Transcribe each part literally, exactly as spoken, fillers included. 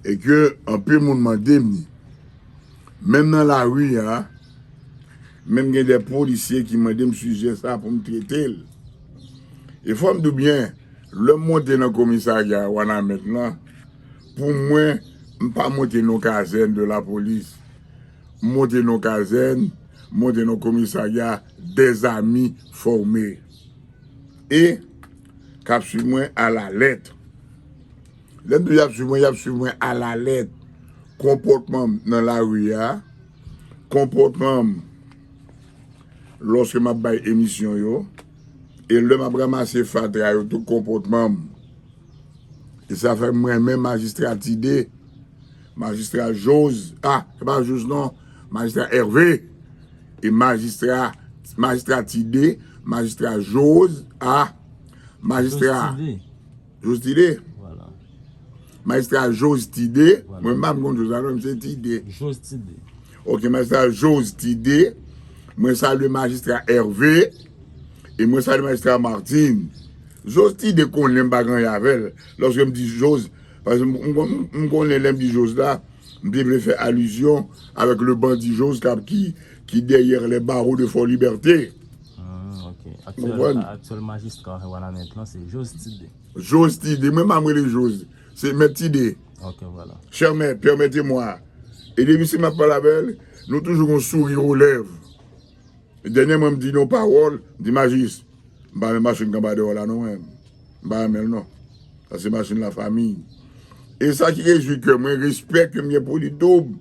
E ke anpil moun mande m li. Menm nan lari a, menm gen de polisye ki mande m sijè sa pou m trete l. E fò m di w byen, lè m monte nan komisarya Wanament lan, pou mwen, m pa monte nan kazèn de lapolis. M monte nan kazèn, m monte nan komisarya dèzami fòme. E k ap swiv mwen alalèt. Lè m di y ap swiv mwen, y ap swiv mwen alalèt. Konpòtman m nan lari a, konpòtman m lòske m ap bay emisyon yo, e lè m ap ranmase fatra yo tou, konpòtman m. E sa fè m renmen majistra Tide, majistra Jose, a, se pa Jose non, majistra Hervé, e majistra, majistra Tide, majistra Jose, a, majistra Jose Tide. Jose Tide. Voilà. Majistra Jose Tide. Voilà. Mwen pa m konn Jose, alò m se Tide. Jose Tide. Ok, majistra Jose Tide. Mwen salye majistra Hervé. E mwen salye majistra Martine. Jose Tide konnen m pa gen anyen avè l. Lòske m di Jose, paske m, m, m, m konnen lè m di Jose la, m te vle fè alizyon avèk le bandi Jose k ap ki, ki dèyè les barreaux de Fort Liberté. Hmm, ok. Ou konprann? Aktyèl, aktyèl majistra Wanament lan, se Jose Tide. Jose Tide, mwen pa m rele Jose. Se Mèt Tide. Ok, voilà. Cher maître, permettez-moi. E depi si m ap pale avè l, nou toujou gon souri o lèv. Dènyèman, m di yon pawòl, m di, Majis, m pa renmen machin k anba dèyè w la non, mwen. M pa renmen l non. Sa se machin lafanmi. E sa ki rejwi kè mwen, respè ke m gen pou li doub.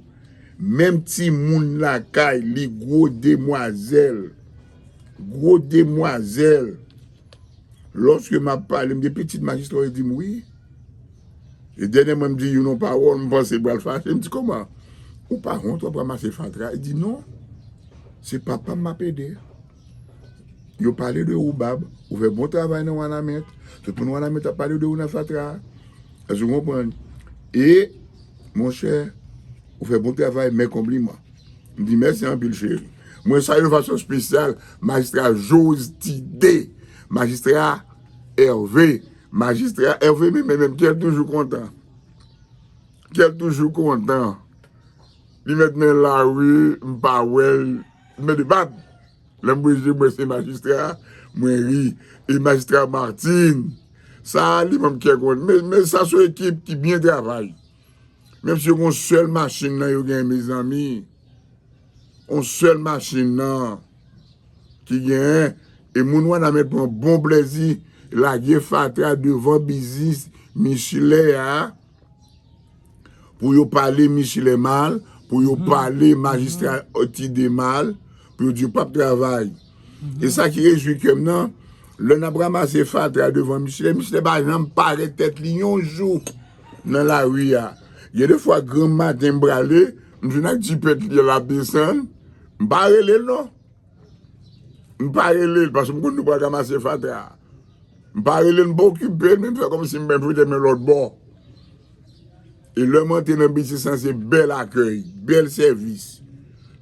Menm timoun lakay li, gwo demwazèl. Gwo demwazèl. Lòske m ap pale, m gen pitit majistra yo di m wi. E dènyèman, m di youn yon pawòl, m panse l pral fache. M di, kòman? Ou pa wont w ap ranmase fatra? Li di, non, se papa m m ap ede. Yo pale de ou, Bab. Ou fè bon travay nan Wanament. Tout moun Wanament ap pale de ou nan fatra a. Èske w konprann? E, monchè, ou fè bon travay, men konpliman. M di mèsi anpil, cheri. Mwen salye yon fason espesyal majistra Jose Tide, majistra Hervé, majistra Hervé, men, men, men, kè l toujou kontan. Kè l toujou kontan. Li mèt men la, wi, m pa wè l. Men li bat. Lè m bouche mwen se majistra, mwen ri. E majistra Martine. Sa, li ban m kè kontan. Men, men sa se yon ekip ki byen travay. Menm si yo gen yon sèl machin nan yo gen, mezanmi. Yon sèl machin nan ki genyen. E moun Wanament pran bon plezi lage fatra devan biznis Michelin a. Pou yo pale Michelin mal, pou yo pale majistra Tide mal, pou yo di yo p ap travay. E sa ki rejwi kè m nan, lè n ap ranmase fatra devan Michelin, Michelin pa janm parèt tèt li yon jou nan lari a. Gen de fwa granm maten m prale, m jwenn ak jipèt li l ap desann, m pa rele l non. M pa rele l, paske m konn nou pral ranmase fatra a. M pa rele l, m pa okipe l, men m fè kòmsi m ben fout men lòt bò. E lè m antre nan biznis lan, se bèl akèy, bèl sèvis.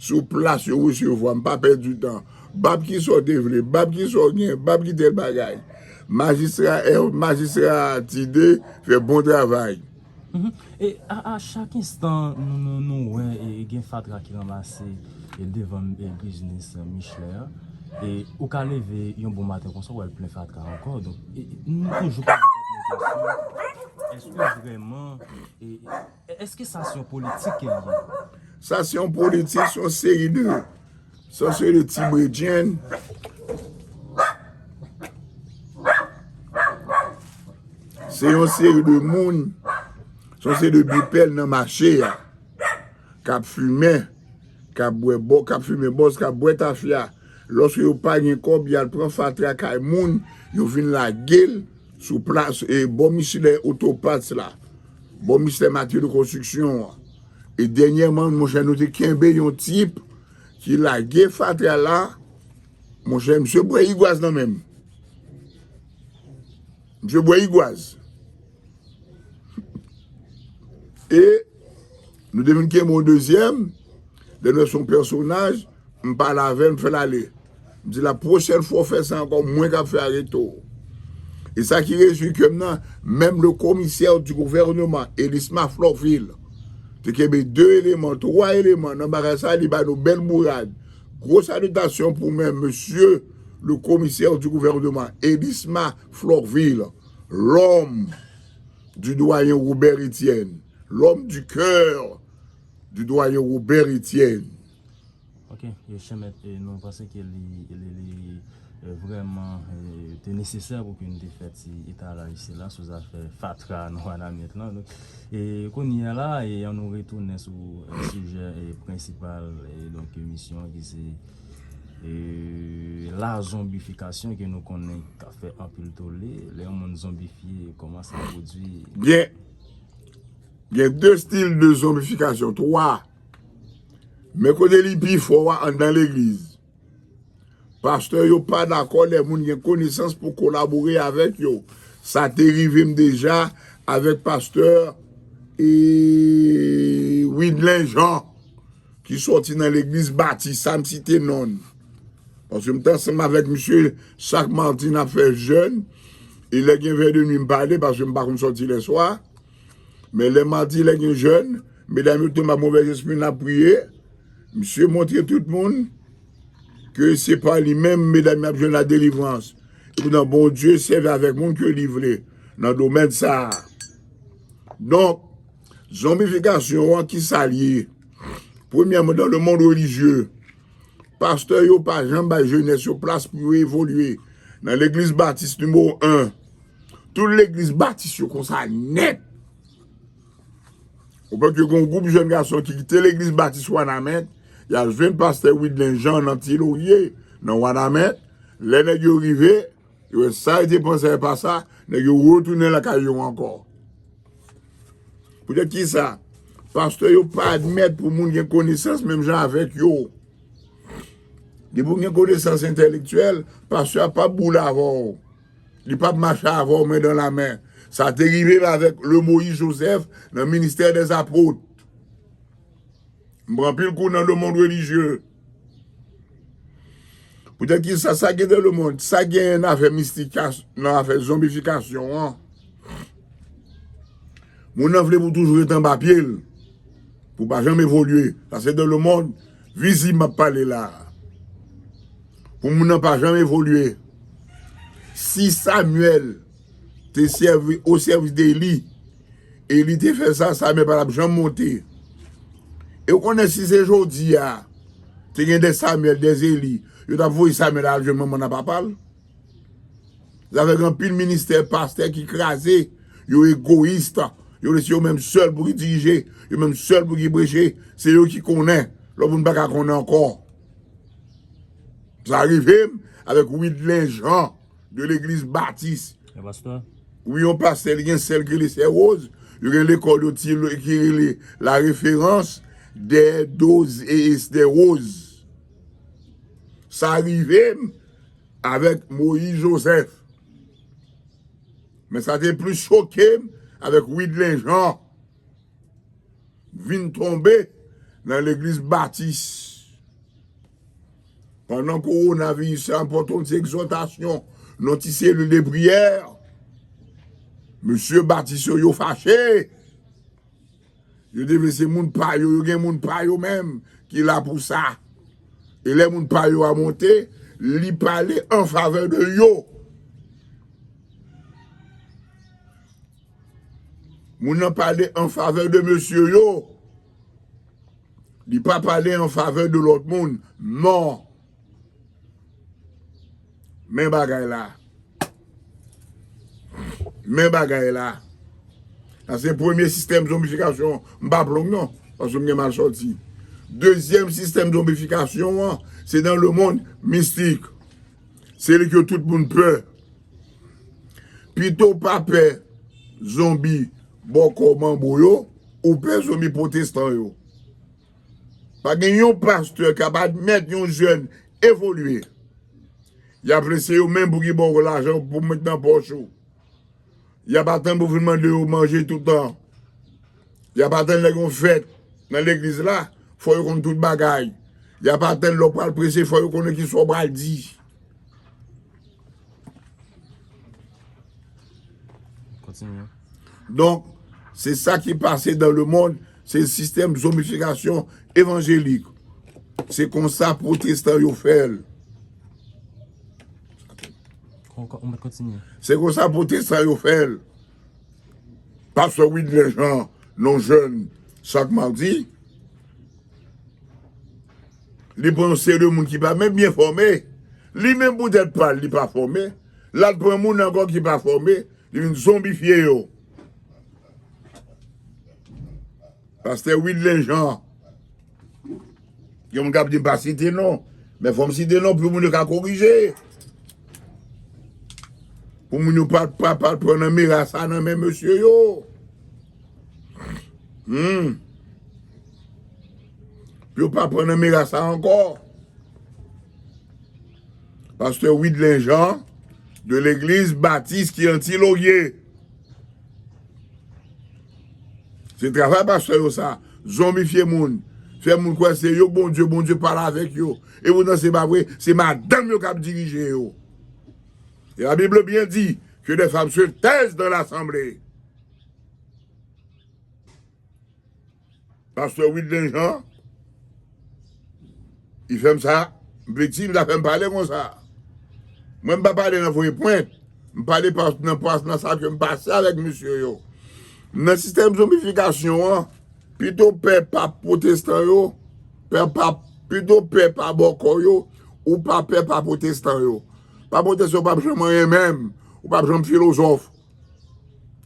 Sou plas, yo resevwa m, m pa pèdi tan. Bab, kisa w te vle? Bab, kisa w gen? Bab, ki tèl bagay? Majistra, eh, majistra Tide fè bon travay. Mhm. E a, a chak enstan, nou, nou, nou wè e, e gen fatra ki ranmase e devan e biznis Michelin an. E ou ka leve yon bon maten konsa, w wè l plen fatra ankò. Donk, e, e, nou toujou poze tèt nou kesyon, èske vrèman, e, e, èske sa se yon politik ke l ye? Sa se yon politik, se yon seri de, se yon seri de ti bredjenn. Se yon seri de moun, se yon seri de bipèl nan mache a, k ap fimen, k ap bwè bò, k ap fimen bòz, k ap bwè tafya. Lòske yo pa gen kòb, y al pran fatra kay moun, yo vin lage l sou plas, e, bò Michelin Autoparts la, bò Michelin Matériaux de Construction an. E dènyèman, monchè, nou te kenbe yon tip ki lage fatra la, monchè, misye bwè igwaz nan men m. Misye bwè igwaz. E nou te vin kenbe yon dezyèm, lè nou wè se yon pèsonaj, m pale avè l, m fè l ale. M di, la pwochèn fwa w fè sa ankò, mwen k ap fè areto w. E sa ki rejwi kè m nan, menm le commissaire du gouvernement, Elisma Florvil, te kenbe de eleman, twa eleman nan bagay sa, li ba nou bèl bourad. Gwo salitasyon pou menm mesye le commissaire du gouvernement, Elisma Florvil, l'homme du doyen Robert Etienne, l'homme du cœur du doyen Robert Etienne. Ok, e, chè mèt, e, nou panse ke li, li, li e, vrèman e, te nesesè pou ke nou te fè ti etalaj sila sou zafè fatra nan Wanament lan. Donk, e, kounye a la, e, an nou retounen sou e, sijè e, prensipal e, donk, emisyon an ki se e, la zonbifikasyon ke nou konnen k ap fè anpil tole. Lè yon moun zonbifye, kòman sa pwodui? Gen, gen de stil de zonbifikasyon, twa. Men kote li pi fò a anndan legliz. Pastè yo pa dakò lè moun gen konesans pou kolabore avèk yo. Sa te rive m deja avèk pastè e, Widlen Jean ki sòti nan legliz Batis, sa m site non l. Paske m te ansanm avèk misye chak madi n ap fè jèn. E lè gen vè de nwi m pale paske m pa konn sòti lèswa. Men lè madi lè gen jèn, medam yo tonbe ak movèz espri n ap priye. Misye montre tout moun ke se pa li menm medam y ap jwenn la delivrans. Epoutan Bondye sèvi avèk moun ke li vle nan domèn sa a. Donk, zonbifikasyon an ki sa l ye? Premyèman, dans le monde religieux, pastè yo pa janm bay jenès yo plas pou yo evolye. Nan legliz batis nimewo en, tout legliz batis yo konsa nèt. Ou pè ke gen yon gwoup jèn gason ki kite legliz batis Wanament, y al jwenn pastè Widlen Jean nan Ti Lorye, nan Wanament. Lè nèg yo rive, yo wè sa yo te panse a pa sa, nèg yo retounen lakay yo ankò. Poutèt ki sa? Pastè yo pa admèt pou moun gen konesans menm jan avèk yo. Depi w gen konesans entèlektyèl, pastè a p ap boule avè w. Li p ap mache avè w men dan la men. Sa te rive m avèk le Moïse Joseph nan ministè dè zapot. M pran anpil kou nan le monde religieux. Poutèt ki sa, sa gen dan le monde, sa gen nan afè mistik, nan afè zonbifikasyon an. Moun nan vle pou toujou ret anba pye l, pou pa janm evolye. Sa se dan le monde vizib m ap pale la. Pou moun nan pa janm evolye. Si Samyèl te sèvi o sèvis de Eli, Eli te fè sa, Samyèl pa t ap janm monte. E w konnen si se jodi a, te gen de Samyèl, de Eli, yo t ap voye Samyèl al jwenn manman n ak papa l. Zafè gen anpil ministè pastè ki kraze, yo egoyis, yo lese yo menm sèl pou ki dirije, yo menm sèl pou ki preche, se yo ki konnen, lòt moun pa ka konnen ankò. Sa rive m avèk Widlen Jean de legliz batis. Wi, yon pastè, li gen sè l ki rele sè Woz, yo gen lekòl yo ki rele La Référence des Doze et Esther Rose. Sa rive m avèk Moïse Joseph. Men sa te plis choke m avèk Widlen Jean vin tonbe nan legliz batis. Pandan kowonaviris la ap pote yon ti egzòtasyon nan ti selil de priyè, mesye batis yo, yo fache. Yo te vle se moun pa yo, yo gen moun pa yo menm ki la pou sa. E lè moun pa yo a monte, li pale an favè de yo. Moun nan pale an favè de mesye yo. Li pa pale an favè de lòt moun. Non. Men bagay la. Men bagay la. Sa se premye sistèm zonbifikasyon. M pa plonk non, paske m gen mal sòti. Dezyèm sistèm zonbifikasyon an, se dans le monde mystique. Se li ke tout moun pè. Pito w pa pè zonbi bòkò manbo yo, ou pè zonbi pwotestan yo. Pa gen yon pastè k ap admèt yon jèn evolye. Y ap lese yo menm pou ki ba w lajan pou met nan pòch ou. Y ap atann pou vin mande yo manje toutan. Y ap atann lè gen yon fèt nan legliz la, fò yo konn tout bagay. Y ap atann lè w pral preche, fò yo konnen kisa w pral di. Donk, se sa ki pase dans le monde, se sistèm zonbifikasyon evanjelik. Se konsa pwotestan yo fè l. Se konsa pwotestan yo fè l. Pastè Widley Jean, non jèn, chak madi, li pran yon seri de moun ki pa menm byen fòme. Li menm pou tèt pa l, li pa fòme. L al pran moun ankò ki pa fòme, li vin zonbifye yo. Pastè Widley Jean. Gen moun k ap di m pa site non. Men fò m site non pou moun yo ka korije. Pou moun yo pa, pa, pa pran nan mera sa nan men mesye yo. Hmm. Pou yo pa pran nan mera sa ankò. Pastè Widley Jean de legliz batis ki Anti Lorye. Se travay pastè yo sa. Zonbifye moun. Fè moun kwè se yo k Bondye, Bondye pale avèk yo. E poutan se pa vre, se madanm yo k ap dirije yo. Et la Bible bien dit que des femmes se taisent dans l'assemblée. Pastè Widley Jean, li fè m sa, m piti, li ta fè m pale konsa. Mwen, m pa pale nan voye pwent. M pale pa, nan, pa, nan sa ke m pase avèk mesye yo. Nan sistèm zonbifikasyon an, pito pè pa pwotestan yo, pè pa, pito pè pa bòkò yo, ou pa pè pa pwotestan yo. Pa pwotestan yo p ap janm anyen menm, ou p ap janm filozòf.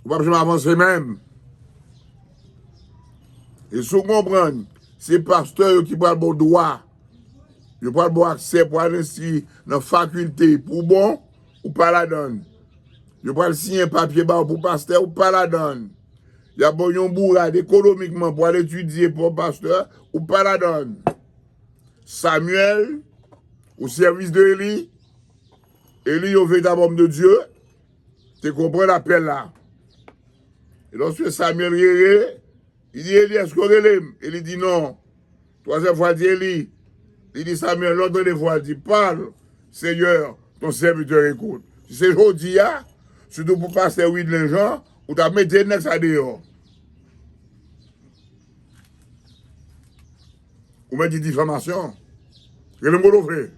Ou p ap janm avanse menm. E si w konprann, se pastè yo ki pral ba w dwa. Yo pral ba w aksè pou al enskri nan fakilte pou w bon, ou pa ladan l. Yo pral siyen papye ba w pou pastè, ou pa ladan l. Y ap ba w yon bourad ekonomikman pou al etidye pou w pastè, ou pa ladan l. Samuel, au service de Élie, Élie, yon veritab òm de Dye, te konprann apèl la. E lòske Samuel rele, li di, Eli, èske w rele m? Eli di, non. Twazyèm fwa, li di, Eli. Li di, Samuel, lè w tande vwa, li di, parle, Seigneur, ton serviteur écoute. Si se jodi a, sitou pou pastè Widley Jean, ou t ap mete nèg sa deyò. Ou mèt di difamasyon. Rele m Godofre.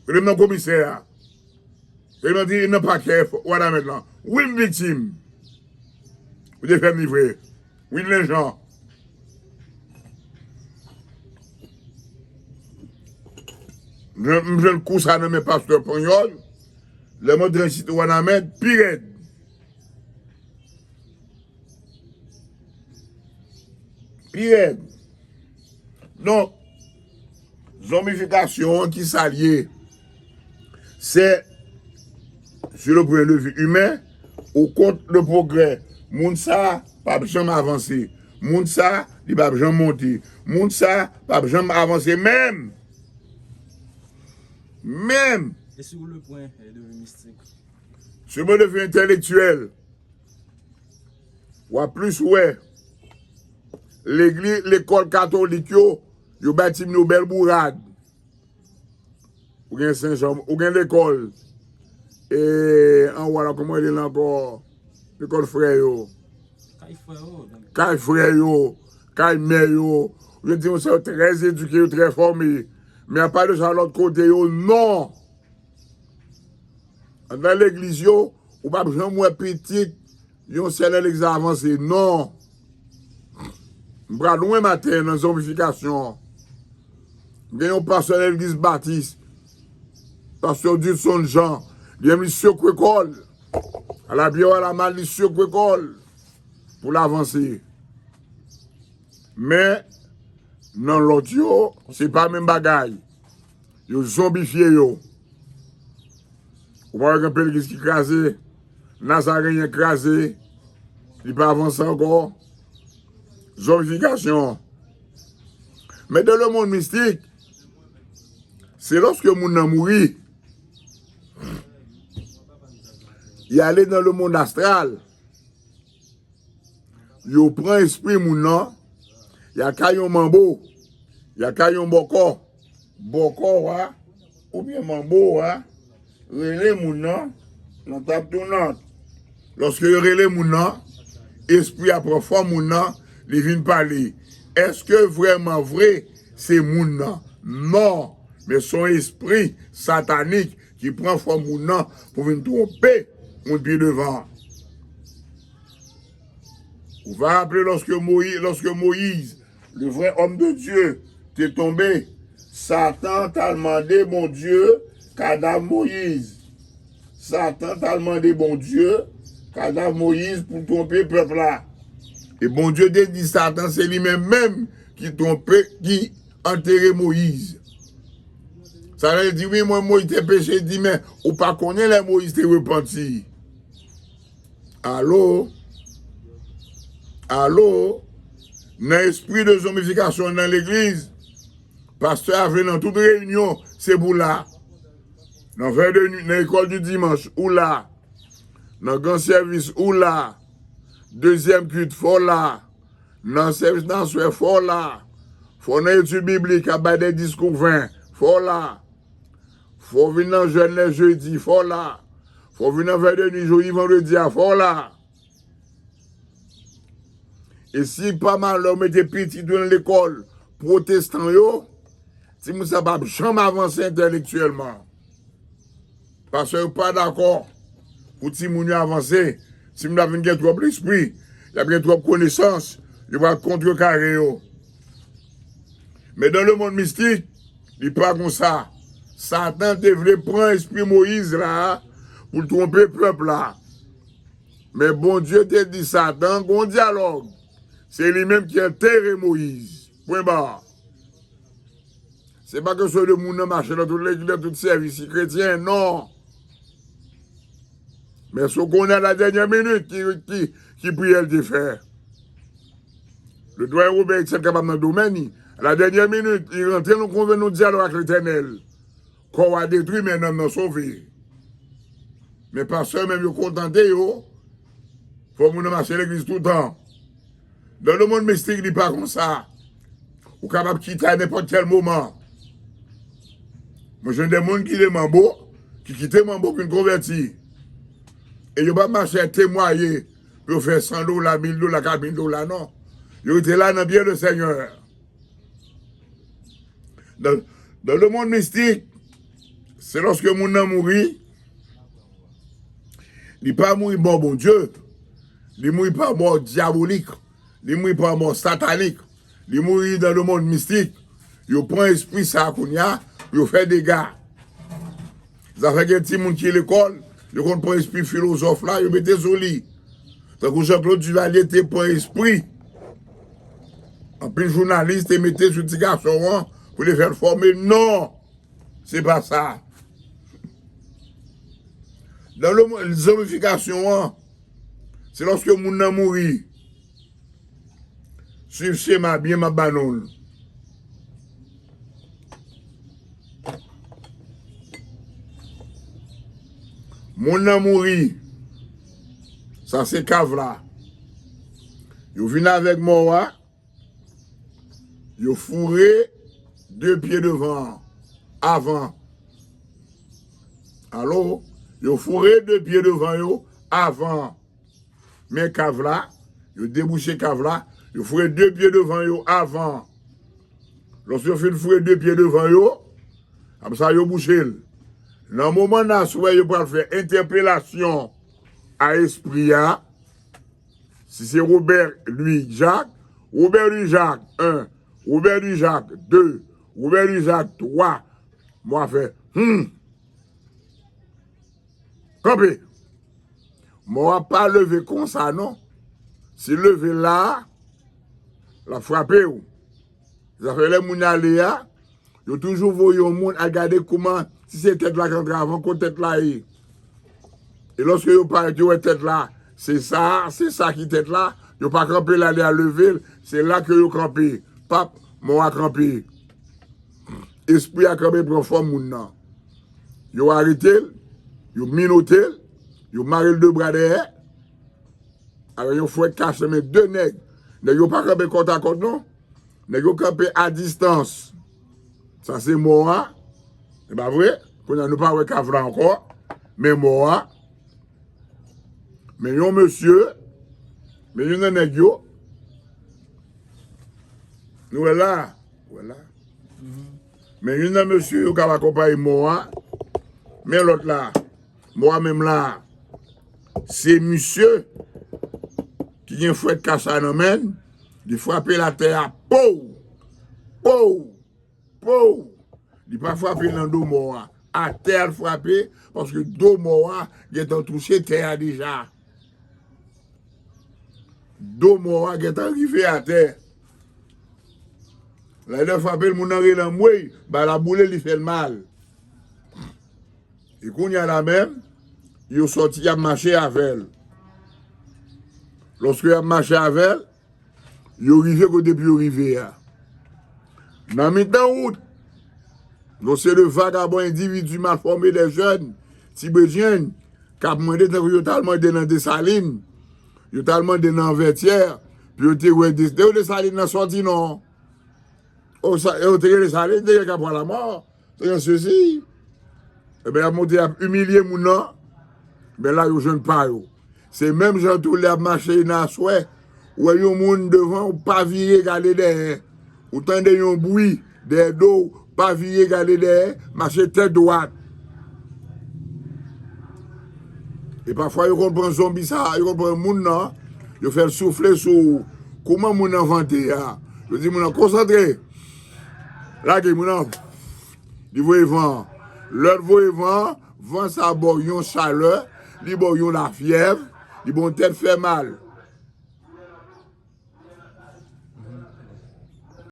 Rele m nan komisè a. Rele m nan di, nan pakè Wanament lan. Wi, m viktim. Ou te fè m li vre. Widley Jean. M jwenn, m jwenn kou sa nan men pastè Panyòl. Lè m antre nan site Wanament, pi rèd. Pi rèd. Donk, zonbifikasyon an ki sa l ye? Se, sur le point de vue humain, ou kont le progrès. Moun sa p ap janm avanse. Moun sa, li p ap janm monte. Moun sa p ap janm avanse menm. Menm. Et sur le point de vue mystique. Sur le point de vue entèlektyèl, w ap plis wè legliz, lekòl katolik yo, yo bay timoun yo bèl bourad. Ou gen Sen Jan, ou gen lekòl, e, anwo a la, kòman rele l ankò? Lekòl frè yo. Kay frè yo. Kay frè yo, kay mè yo. Ou gen timoun sa yo trè edike, yo trè fòme. Men apa de sa, lòt kote yo, non. Anndan legliz yo, ou p ap janm wè pitit yon sè nan legliz la avanse. Non. M pral lwen maten nan zonbifikasyon an. M gen yon pastè nan legliz batis, pastè Dilson Jean, li menm li sekwe kò l. A la byen, a la mal, li sekwe kò l pou l avanse. Men, nan lòt yo, se pa menm bagay. Yo zonbifye yo. Ou pa wè gen anpil legliz ki kraze? Nazarenyen kraze. Li pa avanse ankò. Zonbifikasyon. Men dans le monde mystique, se lòske moun nan mouri, li ale dans le monde astral. Yo pran espri moun nan, y al kay yon manbo, y al kay yon bòkò. Bòkò a, oubyen manbo a, rele moun nan nan tab tounant. Lòske yo rele moun nan, espri a pran fòm moun nan, li vin pale. Èske vrèman vre se moun nan? Non, men se yon espri satanik ki pran fòm moun nan pou vin twonpe moun pi devan. Ou va raple lòske Moyiz, lòske Moyiz, le vrai homme de Dieu, te tonbe, Satan t al mande Bondye kadav Moyiz. Satan t al mande Bondye kadav Moyiz pou twonpe pèp la. E Bondye te di Satan se li menm menm ki twonpe, ki antere Moyiz. Satan di, wi, mwen, Moyiz te peche, di, men ou pa konnen lè Moyiz te repanti. Alo? Alo? Nan espri de zonbifikasyon nan legliz, pastè a vle nan tout reyinyon, se pou la. Nan vè de nwi, nan lekòl di dimanch, ou la. Nan gran sèvis, ou la. Dezyèm kit, fò w la. Nan sèvis nan aswè, fò w la. Fò w nan etid biblik, ap bay de diskou ven, fò w la. Fò w vin nan jèn lè jedi, fò w la. Fò w vin nan vè de nwi jodi vandredi a, fò w la. E si pa malè w mete pitit ou nan lekòl pwotestan yo, timoun sa p ap janm avanse entèlektyèlman. Paske yo pa dakò pou timoun yo avanse. Timoun ap vin gen twòp lespri, y ap gen twòp konesans, yo pral kontrekare yo. Men dans le monde mystique, li pa konsa. Satan te vle pran espri Moyiz la pou l twonpe pèp la. Men Bondye te di Satan, gon dyalòg. Se li menm ki antere Moyiz. Pwen ba. Se pa kesyon de moun nan mache nan tout legliz, nan tout sèvis, li kretyen, non. Men si w konnen a la dènyè minit, ki, ki, ki priyè l te fè. Le doyen Robert Etienne kapab nan domèn li. A la dènyè minit, li rantre nan konven, nan dyalòg ak Letènèl. Kò a detwi, men nanm nan sove. Men pastè menm yo kontante yo, fò moun nan mache legliz toutan. Dans le monde mystique, li pa konsa. Ou kapab kite a nenpòt kèl moman. Mwen jwenn de moun ki te manbo, ki kite manbo, ki vin konvèti. E yo pa mache temwaye pou yo fè san dola, mil dola, kat mil dola, non. Yo rete la nan byen le Senyè. Dans, dans le monde mystique, se lòske moun nan mouri, li pa mouri mò Bondye, li mouri pa mò dyabolik, li mouri pa mò satanik, li mouri dans le monde mystique. Yo pran espri sa a kounye a, yo fè dega. Zafè gen timoun ki lekòl, yo konn pran espri filozòf la, yo mete sou li. Tankou Jean Claude Duvalier te pran espri anpil jounalis te mete sou ti gason an pou te fè l fòme. Non, se pa sa. Dans le monde, zonbifikasyon an, se lòske moun nan mouri. Swiv chema byen m ap ba nou l. Moun nan mouri. Sa se kav la. Yo vin avèk mò a. Yo foure de pye devan an. Avan. Alo? Yo foure de pye devan yo avan. Men kav la, yo debouche kav la, yo foure de pye devan yo avan. Lòske yo fin foure de pye devan yo, apre sa yo bouche l. Nan moman nan, si w wè yo pral fè entèpelasyon a espri a, si se Robert Louis Jacques, Robert Louis Jacques en, Robert Louis Jacques de, Robert Louis Jacques twa, mò a fè, hmm. Kanpe. Mò a pa leve konsa, non. Si leve la, l ap frape w. Zafè lè moun ale a, yo toujou voye yon moun al gade kouman, si se tèt la k antre avan, kot tèt la ye. E lòske yo parèt, yo wè tèt la, se sa, se sa ki tèt la, yo pa kanpe la, lè a leve l, se la ke yo kanpe. Pap, mò a kanpe. Espri a kanpe pran fòm moun nan. Yo arete l, yo minote l, yo mare l de bra dèyè, avèk yon fwèt kache men de nèg. Nèg yo pa kanpe kòtakòt, non. Nèg yo kanpe a distans. Sa se mò a. E pa vre? Kounye a nou pa wè kav la ankò. Men mò a. Men yon mesye, men youn nan nèg yo, nou wè la, wè la. Men youn nan mesye yo k ap akonpaye mò a, men lòt la, mò a menm la, se misye ki gen fwèt kasa nan men, li frape l atè a, pow! Pow! Pow! Li pa frape l nan do mò a. Atè a l frape, paske do mò a gentan touche tè a deja. Do mò a gentan rive atè. Lè l frape l, moun nan rele anmwey, bal la boule, li fè l mal. E kounye a la menm, yo sòti, y ap mache avè l. Lòske y ap mache avè l, yo rive kote pou yo rive a. Nan mitan wout, yon seri de vagabon, endividi malfòme, de jèn, ti bredjenn, k ap mande tankou yo t al mande nan Desalin, yo t al mande nan Vètyè, pou yo te wè Des-, yo Desalin nan sòti non. O sa, yo te gen Desalin, te gen Kapwa Lamò, te gen sesi. Ebyen, y ap monte, y ap imilye moun nan. Ebyen, la yo jwenn pa yo. Se menm jan tou lè y ap mache nan aswè, ou wè yon moun devan, ou pa vire gade dèyè. Ou tande yon bri dèyè do w, pa vire gade dèyè, mache tèt dwat. E pafwa yo konn pran zonbi sa, yo konn pran moun nan, yo fè l soufle sou ou. Kouman moun nan vante a? Yo di moun nan konsantre. Lage moun nan. Li voye van an. Lè l voye van an, van sa ba w yon chalè, li ba w yon lafyèv, li ba w yon tèt fè mal.